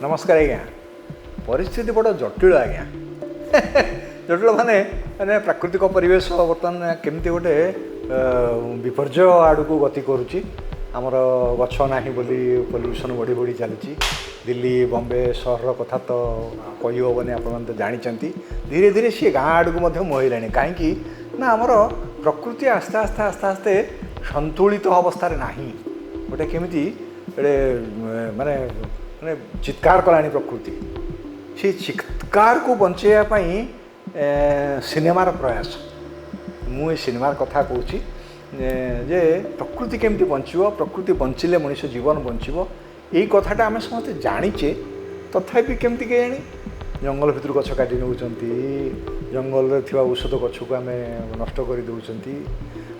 ନମସ୍କାର ଆଜ୍ଞା। ପରିସ୍ଥିତି ବଡ଼ ଜଟିଳ ଆଜ୍ଞା। ଜଟିଳ ମାନେ ମାନେ ପ୍ରାକୃତିକ ପରିବେଶ ବର୍ତ୍ତମାନ କେମିତି ଗୋଟେ ବିପର୍ଯ୍ୟୟ ଆଡ଼କୁ ଗତି କରୁଛି। ଆମର ଗଛ ନାହିଁ ବୋଲି ପଲ୍ୟୁସନ୍ ବଢ଼ି ବଢ଼ି ଚାଲିଛି। ଦିଲ୍ଲୀ, ବମ୍ବେ ସହରର କଥା ତ କହିହେବନି, ଆପଣମାନେ ତ ଜାଣିଛନ୍ତି। ଧୀରେ ଧୀରେ ସିଏ ଗାଁ ଆଡ଼କୁ ମଧ୍ୟ ମୁହେଇଲାଣି। କାହିଁକି ନା ଆମର ପ୍ରକୃତି ଆସ୍ତେ ଆସ୍ତେ ଆସ୍ତେ ଆସ୍ତେ ସନ୍ତୁଳିତ ଅବସ୍ଥାରେ ନାହିଁ। ଗୋଟେ କେମିତି ଗୋଟେ ମାନେ ମାନେ ଚିତ୍କାର କଲାଣି ପ୍ରକୃତି। ସେ ଚିତ୍କାରକୁ ବଞ୍ଚେଇବା ପାଇଁ ସିନେମାର ପ୍ରୟାସ। ମୁଁ ଏ ସିନେମାର କଥା କହୁଛି ଯେ ପ୍ରକୃତି କେମିତି ବଞ୍ଚିବ, ପ୍ରକୃତି ବଞ୍ଚିଲେ ମଣିଷ ଜୀବନ ବଞ୍ଚିବ। ଏଇ କଥାଟା ଆମେ ସମସ୍ତେ ଜାଣିଛେ, ତଥାପି କେମିତି କେଜାଣି ଜଙ୍ଗଲ ଭିତରୁ ଗଛ କାଟି ନେଉଛନ୍ତି, ଜଙ୍ଗଲରେ ଥିବା ଔଷଧ ଗଛକୁ ଆମେ ନଷ୍ଟ କରିଦେଉଛନ୍ତି।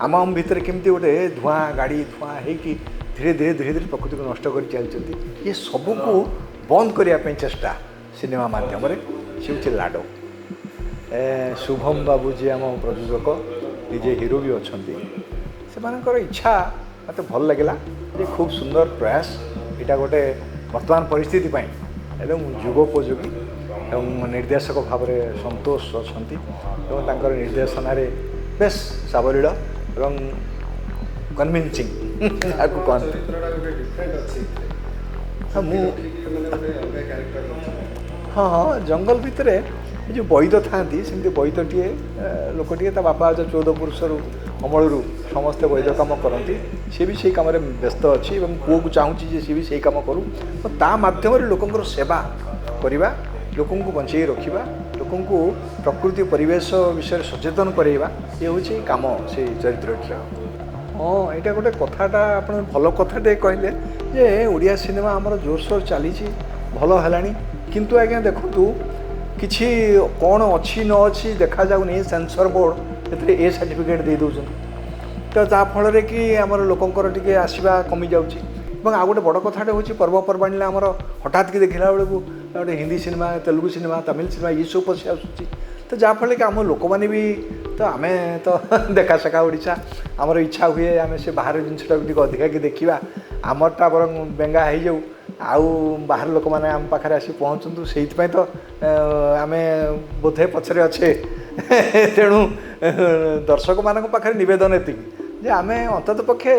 ଆମ ଆମ ଭିତରେ କେମିତି ଗୋଟେ ଧୂଆଁ, ଗାଡ଼ି ଧୂଆଁ ହେଇକି ଧୀରେ ଧୀରେ ଧୀରେ ଧୀରେ ପ୍ରକୃତିକୁ ନଷ୍ଟ କରି ଚାଲିଛନ୍ତି। ଏ ସବୁକୁ ବନ୍ଦ କରିବା ପାଇଁ ଚେଷ୍ଟା ସିନେମା ମାଧ୍ୟମରେ, ସେ ହେଉଛି ଲାଡ଼ୋ। ଶୁଭମ ବାବୁ ଯିଏ ଆମ ପ୍ରଯୋଜକ, ନିଜେ ହିରୋ ବି ଅଛନ୍ତି, ସେମାନଙ୍କର ଇଚ୍ଛା ମୋତେ ଭଲ ଲାଗିଲା ଯେ ଖୁବ୍ ସୁନ୍ଦର ପ୍ରୟାସ। ଏଇଟା ଗୋଟେ ବର୍ତ୍ତମାନ ପରିସ୍ଥିତି ପାଇଁ ଏବଂ ଯୁଗୋପଯୋଗୀ। ଏବଂ ନିର୍ଦ୍ଦେଶକ ଭାବରେ ସନ୍ତୋଷ ଅଛନ୍ତି ଏବଂ ତାଙ୍କର ନିର୍ଦ୍ଦେଶନାରେ ବେଶ ସାବଲୀଳ ଏବଂ କନଭିନ୍ସିଂ ଯାହାକୁ କହନ୍ତି। ହଁ, ମୁଁ ହଁ ହଁ ଜଙ୍ଗଲ ଭିତରେ ଏ ଯେଉଁ ବୈଦ ଥାଆନ୍ତି, ସେମିତି ବୈଦଟିଏ ଲୋକଟିଏ, ତା ବାପା 14 ପୁରୁଷରୁ ଅମଳରୁ ସମସ୍ତେ ବୈଦ କାମ କରନ୍ତି, ସିଏ ବି ସେଇ କାମରେ ବ୍ୟସ୍ତ ଅଛି ଏବଂ ପୁଅକୁ ଚାହୁଁଛି ଯେ ସିଏ ବି ସେଇ କାମ କରୁ। ତ ତା ମାଧ୍ୟମରେ ଲୋକଙ୍କର ସେବା କରିବା, ଲୋକଙ୍କୁ ବଞ୍ଚେଇ ରଖିବା, ଲୋକଙ୍କୁ ପ୍ରକୃତି ପରିବେଶ ବିଷୟରେ ସଚେତନ କରାଇବା, ଏ ହେଉଛି କାମ ସେଇ ଚରିତ୍ରଟିର। ହଁ, ଏଇଟା ଗୋଟେ କଥାଟା ଆପଣ ଭଲ କଥାଟେ କହିଲେ ଯେ ଓଡ଼ିଆ ସିନେମା ଆମର ଜୋରସୋର ଚାଲିଛି, ଭଲ ହେଲାଣି। କିନ୍ତୁ ଆଜ୍ଞା ଦେଖନ୍ତୁ, କିଛି କ'ଣ ଅଛି ନ ଅଛି ଦେଖାଯାଉନି। ସେନ୍ସର ବୋର୍ଡ଼ ଏଥିରେ ଏ ସାର୍ଟିଫିକେଟ୍ ଦେଇ ଦେଉଛନ୍ତି, ତ ତା ଫଳରେ କି ଆମର ଲୋକଙ୍କର ଟିକେ ଆସିବା କମିଯାଉଛି। ଏବଂ ଆଉ ଗୋଟେ ବଡ଼ କଥାଟେ ହେଉଛି, ପର୍ବପର୍ବାଣିରେ ଆମର ହଠାତ୍ କି ଦେଖିଲା ବେଳକୁ ଗୋଟେ Hindi cinema, Telugu cinema, Tamil cinema ଏସବୁ ପଶି ଆସୁଛି। ତ ଯାହାଫଳରେ କି ଆମ ଲୋକମାନେ ବି ତ ଆମେ ତ ଦେଖାଶେଖା ଓଡ଼ିଶା, ଆମର ଇଚ୍ଛା ହୁଏ ଆମେ ସେ ବାହାର ଜିନିଷଟାକୁ ଟିକେ ଅଧିକା କି ଦେଖିବା, ଆମରଟା ବରଂ ବେଙ୍ଗା ହେଇଯାଉ, ଆଉ ବାହାର ଲୋକମାନେ ଆମ ପାଖରେ ଆସି ପହଞ୍ଚନ୍ତୁ। ସେଇଥିପାଇଁ ତ ଆମେ ବୋଧେ ପଛରେ ଅଛେ। ତେଣୁ ଦର୍ଶକମାନଙ୍କ ପାଖରେ ନିବେଦନ ଏତିକି ଯେ ଆମେ ଅନ୍ତତଃ ପକ୍ଷେ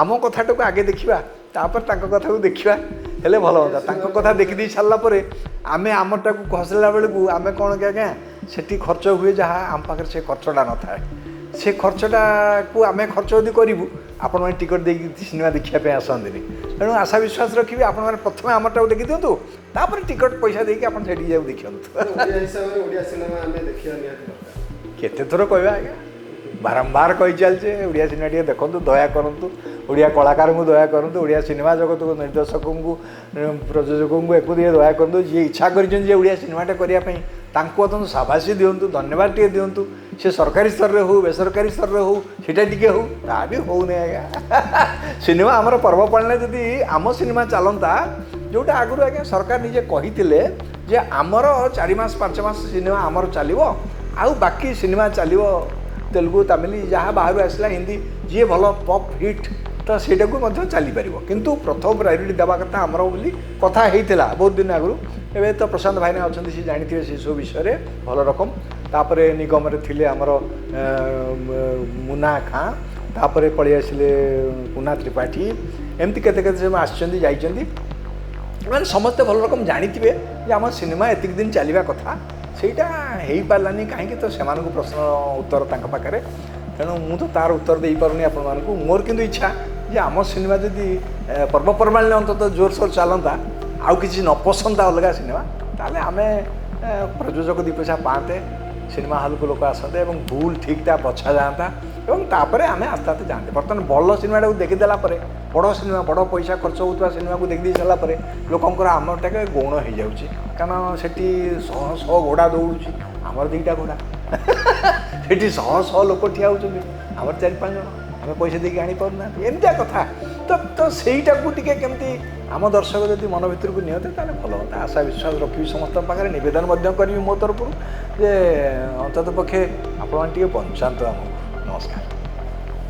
ଆମ କଥାଟାକୁ ଆଗେ ଦେଖିବା, ତାପରେ ତାଙ୍କ କଥାକୁ ଦେଖିବା ହେଲେ ଭଲ ହୁଅନ୍ତା। ତାଙ୍କ କଥା ଦେଖିଦେଇ ସାରିଲା ପରେ ଆମେ ଆମଟାକୁ ଖସିଲା ବେଳକୁ ଆମେ କ'ଣ କି ଆଜ୍ଞା, ସେଠି ଖର୍ଚ୍ଚ ହୁଏ ଯାହା, ଆମ ପାଖରେ ସେ ଖର୍ଚ୍ଚଟା ନଥାଏ। ସେ ଖର୍ଚ୍ଚଟାକୁ ଆମେ ଖର୍ଚ୍ଚ ଯଦି କରିବୁ, ଆପଣମାନେ ଟିକେଟ୍ ଦେଇକି ସିନେମା ଦେଖିବା ପାଇଁ ଆସନ୍ତିନି। ତେଣୁ ଆଶା ବିଶ୍ୱାସ ରଖିବି ଆପଣମାନେ ପ୍ରଥମେ ଆମଟାକୁ ଦେଖିଦିଅନ୍ତୁ, ତାପରେ ଟିକେଟ୍ ପଇସା ଦେଇକି ଆପଣ ସେଠିକି ଯାଇ ଦେଖନ୍ତୁ। କେତେ ଥର କହିବା ଆଜ୍ଞା, ବାରମ୍ବାର କହି ଚାଲିଛେ, ଓଡ଼ିଆ ସିନେମା ଟିକେ ଦେଖନ୍ତୁ, ଦୟା କରନ୍ତୁ, ଓଡ଼ିଆ କଳାକାରଙ୍କୁ ଦୟା କରନ୍ତୁ, ଓଡ଼ିଆ ସିନେମା ଜଗତକୁ, ନିର୍ଦ୍ଦେଶକଙ୍କୁ, ପ୍ରଯୋଜକଙ୍କୁ ଏକୁ ଟିକେ ଦୟା କରନ୍ତୁ। ଯିଏ ଇଚ୍ଛା କରିଛନ୍ତି ଯେ ଓଡ଼ିଆ ସିନେମାଟା କରିବା ପାଇଁ, ତାଙ୍କୁ ଅନ୍ତତଃ ସାବାସୀ ଦିଅନ୍ତୁ, ଧନ୍ୟବାଦ ଟିକେ ଦିଅନ୍ତୁ। ସେ ସରକାରୀ ସ୍ତରରେ ହଉ, ବେସରକାରୀ ସ୍ତରରେ ହଉ, ସେଇଟା ଟିକେ ହଉ, ତା ବି ହଉନି ଆଜ୍ଞା। ସିନେମା ଆମର ପର୍ବପର୍ବାଣିରେ ଯଦି ଆମ ସିନେମା ଚାଲନ୍ତା, ଯେଉଁଟା ଆଗରୁ ଆଜ୍ଞା ସରକାର ନିଜେ କହିଥିଲେ ଯେ ଆମର 4 ମାସ 5 ମାସ ସିନେମା ଆମର ଚାଲିବ, ଆଉ ବାକି ସିନେମା ଚାଲିବ ତେଲୁଗୁ, ତାମିଲ, ଯାହା ବାହାରୁ ଆସିଲା, ହିନ୍ଦୀ, ଯିଏ ଭଲ ପପ୍ ହିଟ୍ ତ ସେଇଟାକୁ ମଧ୍ୟ ଚାଲିପାରିବ। କିନ୍ତୁ ପ୍ରଥମ ପ୍ରାୟୋରିଟି ଦେବା କଥା ଆମର ବୋଲି କଥା ହେଇଥିଲା ବହୁତ ଦିନ ଆଗରୁ। ଏବେ ତ ପ୍ରଶାନ୍ତ ଭାଇନା ଅଛନ୍ତି, ସେ ଜାଣିଥିବେ ସେସବୁ ବିଷୟରେ ଭଲ ରକମ। ତାପରେ ନିଗମରେ ଥିଲେ ଆମର ମୁନା ଖାଁ, ତାପରେ ପଳେଇ ଆସିଲେ କୁନା ତ୍ରିପାଠୀ, ଏମିତି କେତେ କେତେ ସବୁ ଆସିଛନ୍ତି ଯାଇଛନ୍ତି। ମାନେ ସମସ୍ତେ ଭଲ ରକମ ଜାଣିଥିବେ ଯେ ଆମ ସିନେମା ଏତିକି ଦିନ ଚାଲିବା କଥା, ସେଇଟା ହେଇପାରିଲାନି କାହିଁକି, ତ ସେମାନଙ୍କୁ ପ୍ରଶ୍ନ ଉତ୍ତର ତାଙ୍କ ପାଖରେ। ତେଣୁ ମୁଁ ତ ତାର ଉତ୍ତର ଦେଇପାରୁନି ଆପଣମାନଙ୍କୁ। ମୋର କିନ୍ତୁ ଇଚ୍ଛା ଯେ ଆମ ସିନେମା ଯଦି ପର୍ବପର୍ବାଣିରେ ଅନ୍ତତଃ ଜୋରସୋର ଚାଲନ୍ତା, ଆଉ କିଛି ନ ପସନ୍ତା ଅଲଗା ସିନେମା, ତାହେଲେ ଆମେ ପ୍ରଯୋଜକ 2 ପଇସା ପାଆନ୍ତେ, ସିନେମା ହଲ୍କୁ ଲୋକ ଆସନ୍ତେ ଏବଂ ଭୁଲ ଠିକ୍ଟା ବଛା ଯାଆନ୍ତା ଏବଂ ତାପରେ ଆମେ ଆସ୍ତେ ଆସ୍ତେ ଯାଆନ୍ତେ। ବର୍ତ୍ତମାନ ଭଲ ସିନେମାଟାକୁ ଦେଖିଦେଲା ପରେ, ବଡ଼ ସିନେମା, ବଡ଼ ପଇସା ଖର୍ଚ୍ଚ ହେଉଥିବା ସିନେମାକୁ ଦେଖିଦେଇ ସାରିଲା ପରେ ଲୋକଙ୍କର ଆମଟା ଗୌଣ ହେଇଯାଉଛି। କାରଣ ସେଠି ଶହ ଶହ ଘୋଡ଼ା ଦୌଡ଼ୁଛି, ଆମର 2ଟା ଘୋଡ଼ା, ସେଠି ଶହ ଶହ ଲୋକ ଠିଆ ହେଉଛନ୍ତି, ଆମର 4-5 ଜଣ, ଆମେ ପଇସା ଦେଇକି ଆଣିପାରୁନାହାନ୍ତି, ଏମିତିଆ କଥା। ତ ସେଇଟାକୁ ଟିକେ କେମିତି ଆମ ଦର୍ଶକ ଯଦି ମନ ଭିତରକୁ ନିଅନ୍ତେ ତାହେଲେ ଭଲ ହୁଅନ୍ତା। ଆଶା ବିଶ୍ୱାସ ରଖିବି ସମସ୍ତଙ୍କ ପାଖରେ, ନିବେଦନ ମଧ୍ୟ କରିବି ମୋ ତରଫରୁ ଯେ ଅନ୍ତତଃ ପକ୍ଷେ ଆପଣମାନେ ଟିକେ ବଞ୍ଚାନ୍ତୁ ଆମକୁ। ନମସ୍କାର।